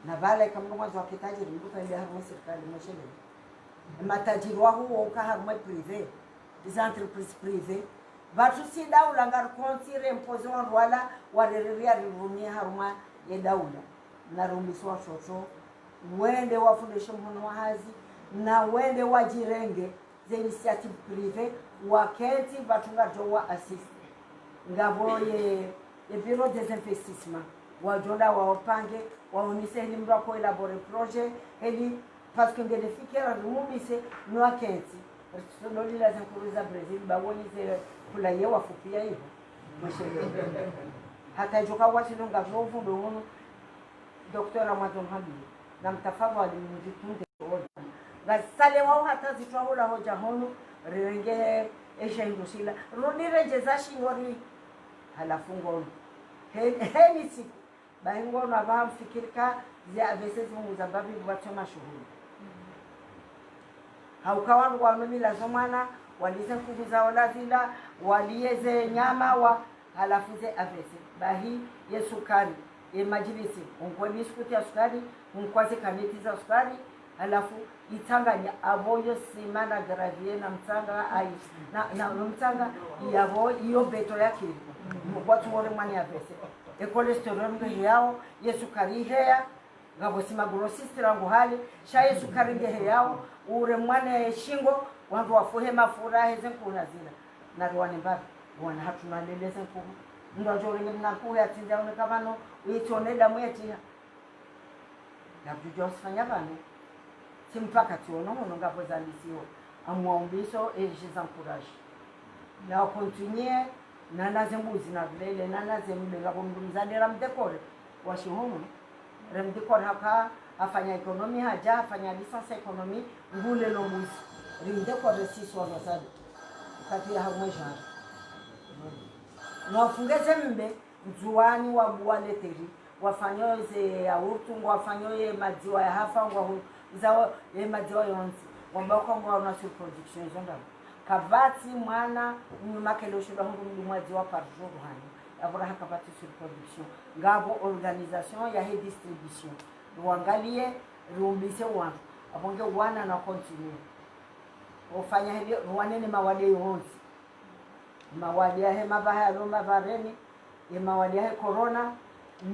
Na pvale kamwe mwandzo wa kitajiri, mndru kaende harumwa sirikali mweshele. Matajiri wahu wo uka harumwa privé, iza entreprise privé. Pvatsu si daula ngari konti re imposer wandru wala warerere ya rirumie harumwa ye daula. Na rumbisa watoto, wende wafundishe mhono wa hazi, na wende wadjirenge, ze initiative privée, wakentsi pvatsu ngardjo wa assist. Ngapvo ye, ye bureau des investissements, wadjonda wawapange, waonese heli mndru ako élaborer projet, heli, parce que ngele fikira rimumise, no wakentsi. Ritsodo lila ze nkuru za Brésil, ba woni ze kula ye wafupia iho. Mweshele. Hata djoka wasi no ngapvo uvundo unu, Docteur Ramadan Hamdi, na mtafadhwali mzitunde ola. Ngasale wao hata zitwa hula hodja hunu, rirenge esha hindru sila. Rudi redjeza shingoni, halafu ngono. He, heni siku, bahi ngono apvaha mfikiri ka, zi A V C zipvunguza mbapvi pvwatso mashuhuli. Hauka wandru wanu milazo mwana, walize nkuhu za ola zila, waliye ze nyama, wa, halafu ze A V C. Bahi ye sukari, ye madjibisi, unkwe biskuti ya sukari, unkwa ze kaneti za sukari, halafu itsanganya apvo yo sima na gravier na mtsanga, ai, na, na, na mtsanga, yapvo iyo beto ya kiri. Mkwatsu wore mwana ya A V C. E cholestérol nge heyao, ye sukari heya, ngapvo sima grossiste rangu hale, sha ye sukari nge heyao, ure mwana ye shingo, wandru wafuhe mafura, heze nkuhu na zila. Na ruwane mbapvi, wana hatru na lele ze nkuhu. Mndru adjo renge mna nkuhu ya tsindza une kamano, uitsone damu ya tiha. Ngapvo djo sifanya pvanu. Si mpaka tsiono hono ngapvo zandisiwa. Amwa umbiso, et je les encourage. Na continuer, nana ze mbuzi na vilele, nana ze mbe, ngapvo mndru mdzadze ramdécorer, wa shihunu, ramdécorer haka, hafanya économie hadja, hafanya licence économie, ngule lo mbuzi. Rimdécorer sisi wadzadze. Wakati ya hamwe jana. Na wafunge ze mbe, Ndzuwani wabuwa laiterie, wafanyo ze yaourt, ngwafanyo ye madziwa ya hafa, ngwahu-, za ye madziwa yontsi, ngwamba uka ngwaona surproduction izo ndrabo. Kapvatsi mwana, mnyuma kele ushuda hundru mdru mwadziwa par jour hanyu. Yapvo raha kapvatsi surproduction. Ngapvo organisation yahe distribution. Ruangalie, rumbise wanu. Apvo nge wana na continuer. Ufanya hivyo, ruwane ne mawade yontsi. Mawade yahe mabaha yalo mabareni, ye mawade yahe corona,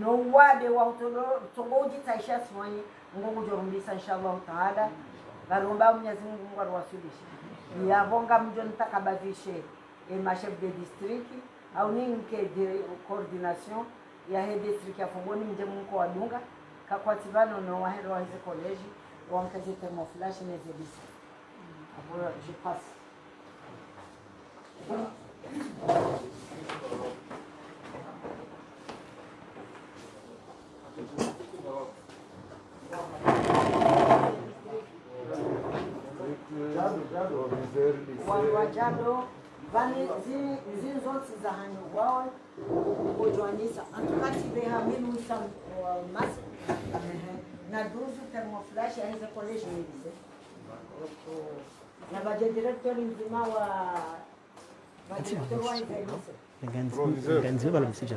no wade wa utolo, tongo udjitsaisha siwanyi, Mungu ngudjo rumbisa, inshallah taala. Ngaromba Mwenyezi Mungu, Mungu aruwaswilishe. Yapvo ngamdjo nitakabadhishe, e ma chef de district, au ninke de coordination yahe district ya Fomboni, mdje mko wadunga, kakwatsi pvanu no wahe, wahe ze collège, wanke ze thermoflash ne ze lycée. Apvo, je passe. Wanu wadjado, pvani zi-, zi zontsi za hanyu wawe, kujwanisa. En tout cas, tsi be ha mille huit cents, euh, masque. Ehe. Na douze thermoflash, ya hizo collège ne lycée. Donc, euh, na ba directeur mdzima wa, ba directeur wa hizo lycée. Nganzi, nganzi bala msija.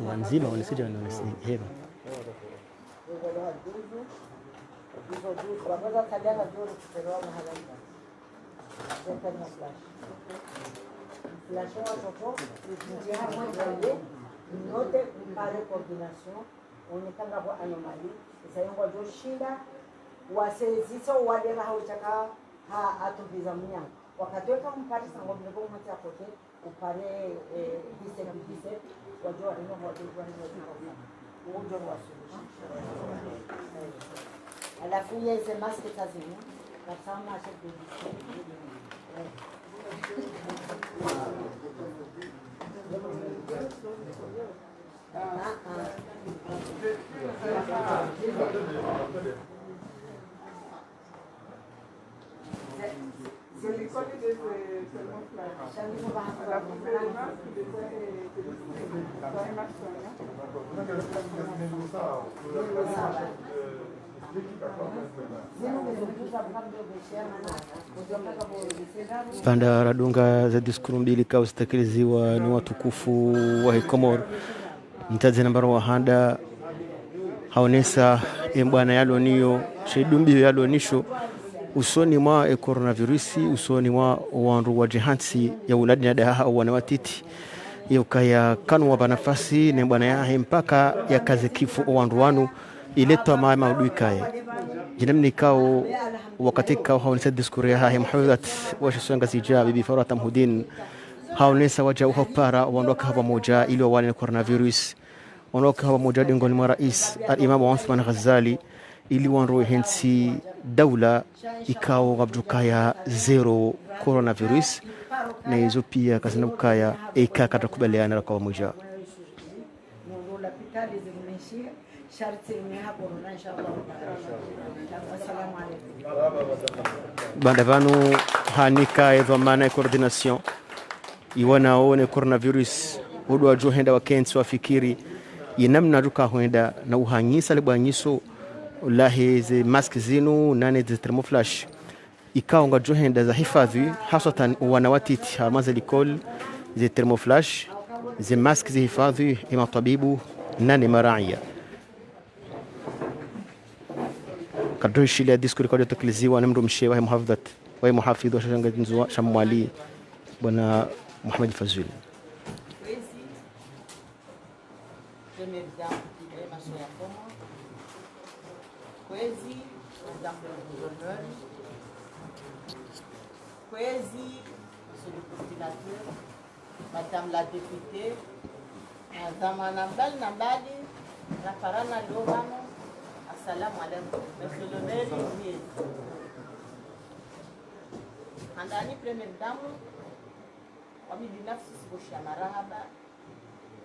Wanzima, wanisija, wanisi-, heba. Inflation wa toto, nti ha mwenye, note, mpare coordination, onekana kwa anomalie, esa yongo djo shinda, wasezisa wale raha utaka ha atubiza mnyango. Wakati weka mpare sango mleko mmoja kote, upare, eh, dix-sept, dix-sept, wadjo wa ino wadjo wa ino wadjo wa ino. Udjo wa suluhisha. Eh. Halafu ye ze masque tazini, kasama chef de district. Eh. Pvanda radunga ze discours mbili ikao zitekeleziwa ni watukufu wahe Komori. Mtadze nambaro wa handa haonesa embwana yalo nayo, she dumbi yalo nasho, usoni mwa e coronavirus, usoni mwa wandru wadjihantsi ya uladi na dahaha wana watiti. Iyo kaya kanu wapva nafasi, ne mbwana yahe mpaka yakaze kifu owandru wanu, ile twama maudui kaye. Djina mnikao, wakati kao haonesa discours yahahe muhafidhat wa she isiwa Ngazidja, Bibi Farwata Mhudin, haonesa wadja uhapara wandru waka hapvamodja ili wawane ne coronavirus. Wandru waka hapvamodja dingoni mwa rais, al-Imam Othman Ghazali, ili wandru wehentsi daula ikao ngapvudjukaya zéro coronavirus, na izo pia kazina ukaya eka katakubaliana raka pvamodja. Pvanda pvanu hanika edhwamana e coordination, iwanao ne coronavirus, udu wadjo henda wakentsi wafikiri, ye namna djuka hwenda na uhanyisa le bwanyiso lahe ze masque zinu, nane ze thermoflash. Ikao ngazidjo henda zahifadhwi, haswatan wana watiti, harumwa ze likoli, ze thermoflash, ze masque zihifadhwi, e matwabibu, nane maraya. Kadro ishile ya discours ikao djotekeleziwa ne mdrumshe wahe muhafidhat, wahe muhafidhu wa she isiwa Ngazidja sha Mwali, Bwana Mohamed Fazul. Kwezi, Première Dame, eh, Masho ya Komori. Kwezi, Madame le Gouverneur. Kwezi, Monsieur le Coordinateur, Madame la Députée. Madhwamana mbali na mbali, raparana leo pvanu. Assalamu alaikum. Monsieur le maire, oui. Handani première dame, wami binafsi ripvoshea marahaba.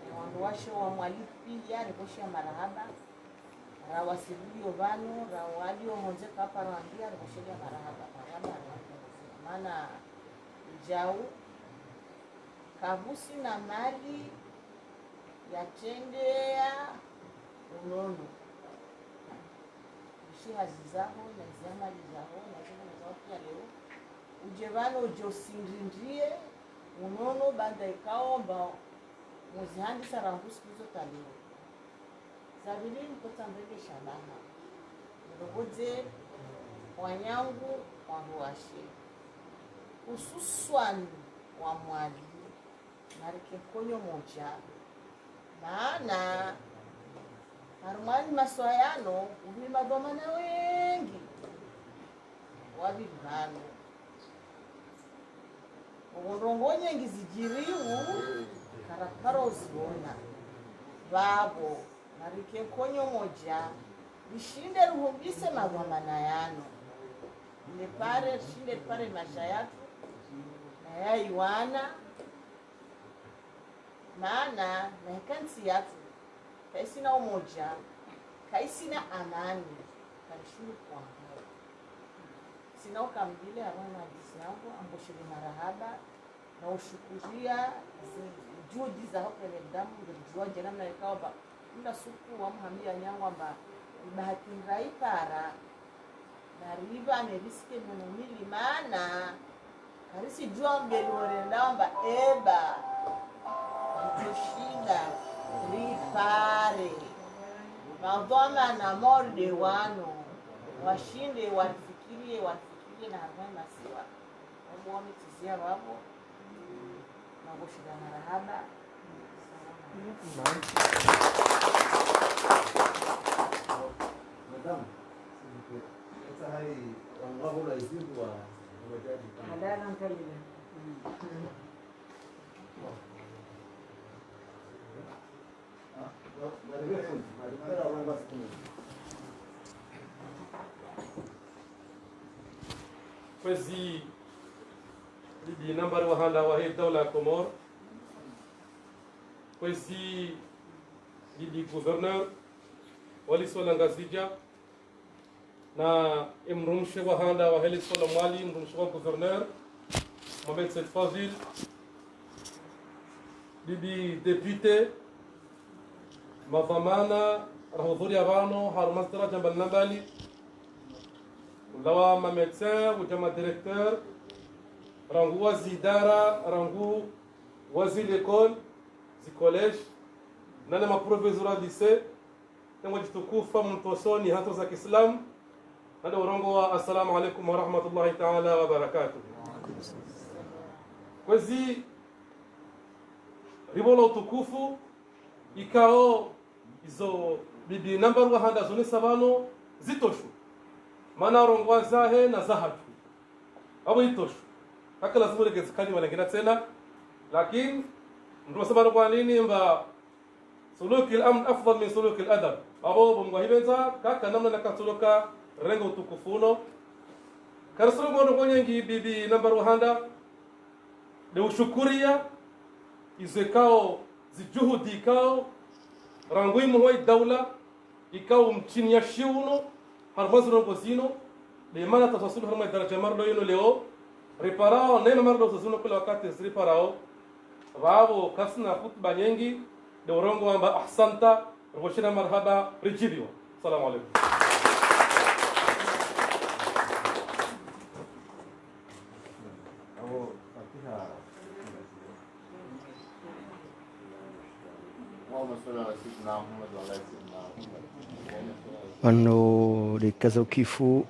E, wandru washe wa Mwali pia ripvoshea marahaba. Rawasili leo pvanu, rawalio hondze kaparo wambia ripvoshea marahaba. Marahaba, marahaba. Mana udjao, kapvusina mali yatrendea unono. Ishi hazi zaho, na izi amali zaho, na izi amali zaho pia leo. Udje pvanu udje usindrindrie unono baanda ikao amba muzihandisa rangu siku izo ta leo. Za pvili nikotsambele shabaha. Nirongoze wananyangu wandru washe. Hususwani wa Mwali. Narike nkonyo modja. Mana, harumwa ni masiwa yanu, uhumi madhwamana wengi. Wapvili pvanu. Ndrongoo nyengi zidjiriwo, karaparo ziona. Pvapvo, narike nkonyo modja. Rishinde ruhumbise madhwamana yanu. Ripare, rishinde ripare maesha yatru. Na yayi wana. Mana, na ika ntsi yatru, kaisina umodja, kaisina amani, karishindi kwanga. Sina ukamdile harumwa ni hadisi yangu, ngamshiyo marahaba, na ushukuria, zi, juhudi zaho pvwele damu, ngudjuwa djana mna ikao amba, mna suku wa muhambia nyangu amba, ibahati ndraipara, na ripva ne risike mwono mili mana, karisidjuwa mbeli orenda amba eba, ritoshinda, ripare, madhwamana morde wanu, washinde, warifikirie, warifikirie na harumwa ni masiwa. Wamwe wamitizia pvapvo. Nakushukuria marahaba. Madame, s'il vous plaît. Sasa hai, wangu wako la izindu wa, wa jadi. Madara nkalila. Kwezi bibi nambari wa handa wahe daula ya Komori. Kwezi bibi gouverneur wa lisiwa la Ngazidja. Na emdrumshe wa handa wahe lisiwa la Mwali, mdrumshe wa gouverneur, Mohamed Said Fazil, bibi député, madhwamana, rahudhuria pvanu, harumwa zidaraja mbali na mbali, ulawa ma médecin, udja ma directeur, rangu wa zidara, rangu wa zi l'école, zi collège, nane ma professeur wa lycée, Nengwa djitukufu mtosoni ha ntsontso za kiislamu, nde urongowa, assalamu alaikum wa rahmatullahi ta'ala wa barakatuh. Kwezi, ripvola utukufu, ikao izo bibi nambari wa handa zonesa pvanu zitoshu. Mana urongowa zahe na zahatru. Apvo itoshu. Haka lazimu reke zikali malengena tsena. Lakini, mndru wasema kwa nini mba سلوك الأمن أفضل من سلوك الأدب. Apvo bo Mngu hipvendza, kaka namna naka suluka renga utukufu uno. Karisuluka ndrongoo nyengi bibi nambari wa handa, nde ushukuria, izo ikao, zijuhudi ikao, rangu imuhwa idaula, ikao mtsini ya shiuno, harumwa zirongoo zino, nde mana taswasulu harumwa idaraja marilo yino leo, riparao, nema marilo zazino kula wakati ziriparao, pvapvo kasina hutuba nyengi, nde urongowa amba ahsanta, ripvoshea marahaba, ridjibiwa. Salamu alaikum. Pvanu rikaza ukifu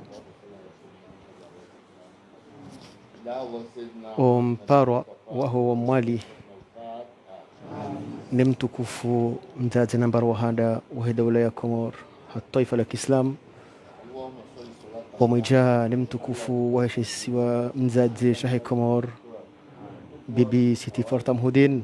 omparwa waho wa Mwali, ne mtukufu mdzadze nambari wa handa wahe daula ya Komori, ha twaifa la kiislamu, pvamwedja ne mtukufu wahe shisiwa mdzadze shahe Komori, bibi Siti Farta Mhudin,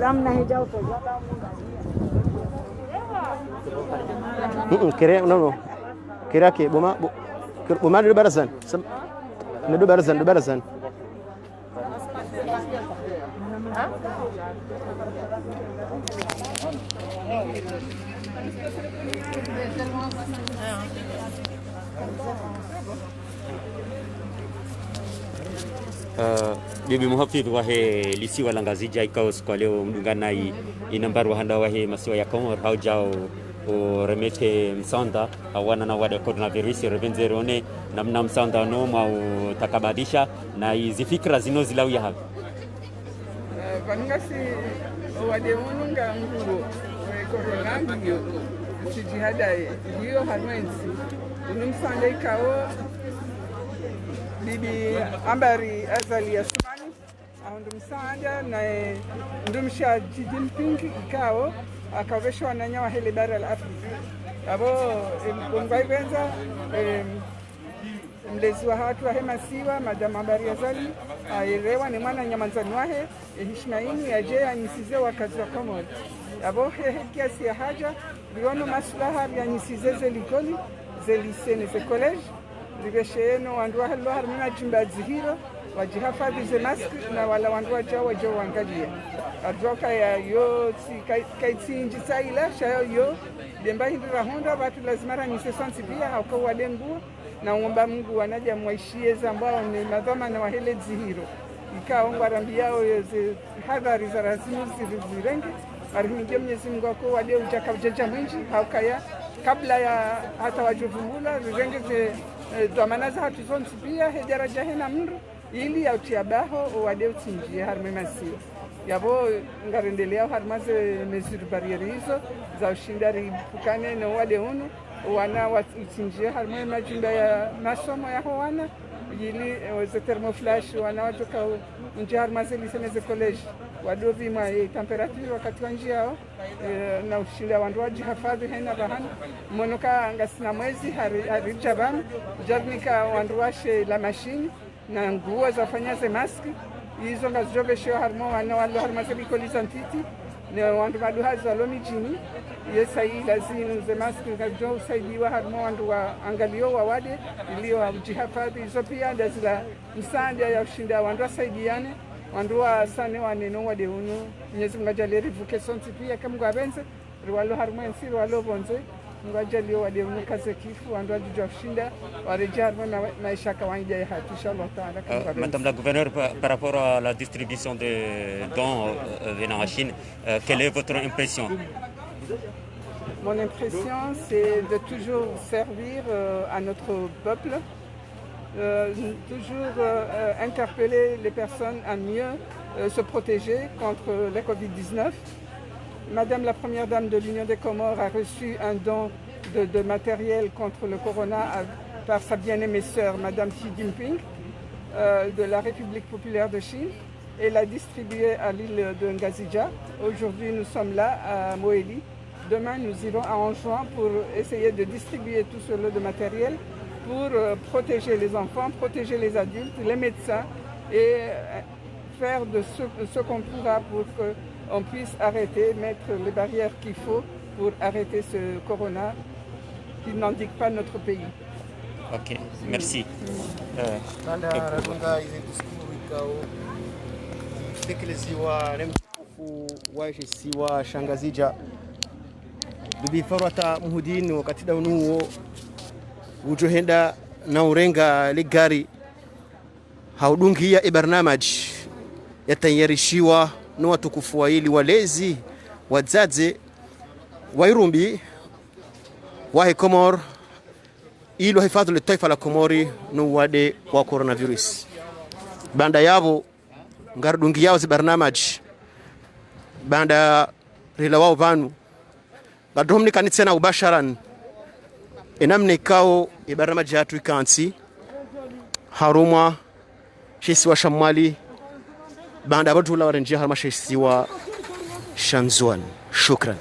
Wala mna hija utoja. Mm, kere, non, non. Kere ke, boma, bo-, kere, boma de barazan. Sam-, ne de barazan, de barazan. Ah, bibi muhafidhu wahe lisiwa la Ngazidja, ikao siku wa leo mdungana i-, inambari wa handa wahe masiwa ya Komori, hau jao uremete msaanda, awana na wade coronavirus, revenzerone, namna msaanda no mwa utakabadhisha, na izi fikira zinu zilawiya hapvi. Eh, pvanu ngasi wade unu nga nguo, eh, corona ngiyo, sijihadaye, ngiyo harumwa entsi. Unu msaanda ikao, bibi Ambari Azali Assoumani, ahundru msaanda, naye mdrumshe wa Xi Jinping ikao, akavesha wananya wahe le bara la Afrika. Abo, em, ngwaipvendza, em, mlezi wahatru wahe masiwa, Madame Ambari Azali, aelewa ne mwananya mwandzani wahe, e hishima inu yaje yanyisize wakazi wa Komori. Abo hehe kiasi ya haja, riono maslaha rianyisize ze likoli, ze lycée ne ze collège, rivesheyeno wandru wahe lo harumwa majumba ya dzihiro, wajihafadhi ze masque na wala wandru wajao waje wangaliye. Arudjuwa ukaya yo tsi-, kai-, kaitsi ndji tsaila, sha yo, yo, demba hindri rahundra, pvatsu lazima ranyise sontsi pia, hauka wade nguo, na uomba Mungu wanadamu waishiye zambwao ne madhwamana wahe le dzihiro. Ikao ngwarambiyao ze hadhari za lazimu ziri-, zirenge. Arihimidie Mwenyezi Mungu hauka wade uja kaujaja mwindji, haukaya kabla ya hata wajovumbula, rirenge ze, eh, dhwamana zahatru zontsi pia, he daraja hena mndru, ili yautria baho, o wade utsinjie harumwa e masiwa. Yabo ngarendeleao harumwa ze mesures barrières izo, za ushinda ripvukane no wade unu, o wana wa-, utsinjie harumwa e majumba ya masomo yaho wana, Ili, eh, ze thermoflash, wana wadjoka u-, undjia harumwa ze lycée ne ze collège, wadopvimwa ye température wakati wandjiao, eh, na ushinda wandru wadjihafadhwi hena pvahanu. Mono ka ngasina mwezi hari, hari dja pvanu, djarinika wandru washe la machine, na nguo za ufanya ze masque, izo ngazidjopveshewa harumwa wana walo harumwa ze likoli za ntiti, ne wandru maduhazi walo midjini, ye sayi lazima ze masque ngazidjo usaidiwa harumwa wandru waangalio wawade, ili wadjihafadhwi. Izo pia ndazila msaada ya ushinda wandru wasaidiane, wandru wasane waneno wade unu. Mwenyezi Mungu adjalie rivuke sontsi pia, eka Mungu apvendze, riwalo harumwa entsi, riwalo pvondze, Mungu adjalie wade unu kaze kifu, wandru wadjudjua ushinda waredjei harumwa ma-, maesha ya kawaida yahatru, inshallah taala, eka Mungu apvendze. Madame la gouverneure, par, par rapport à la distribution des dons, euh, euh, venant en Chine, euh, quelle est votre impression ? Mon impression, c'est de toujours servir, euh, à notre peuple, euh, toujours, euh, euh, interpeller les personnes à mieux, euh, se protéger contre le covid dix-neuf. Madame la Première Dame de l'Union des Comores a reçu un don de, de matériel contre le corona à, par sa bien-aimée sœur, Madame Xi Jinping, euh, de la République populaire de Chine, et l'a distribué à l'île de Ngazidja. Aujourd'hui, nous sommes là à Mohéli. Demain, nous irons à Anjouan pour essayer de distribuer tout ce lot de matériel pour, euh, protéger les enfants, protéger les adultes, les médecins et, euh, faire de ce, ce qu'on pourra pour qu'on puisse arrêter, mettre les barrières qu'il faut pour arrêter ce corona qui n'endigue pas notre pays. Ok, merci. Euh, baanda écoute. Radunga ize diskuru ikao itekeleziwa ne mtukufu wa she isiwa sha Ngazidja, Bibi Farwata Muhudini, wakati nda unu wo udjo henda na urenga le gari ha udungia e barnamaji yatayarishiwa no watukufu waili walezi, wadzadze, wairumbi wahe Komori, ili wahifadhwi le twaifa la Komori no uwade wa coronavirus. Baanda yapvo, ngaridungiao zi barnamaji, baanda rilawao pvanu, ngarudjo mnikani tsena ubasharan enamna ikao e barnamaji yahatru ikantsi harumwa she isiwa sha Mwali, baanda yapvo ridjo ula warendjea harumwa she isiwa sha Ndzuani. Shukran.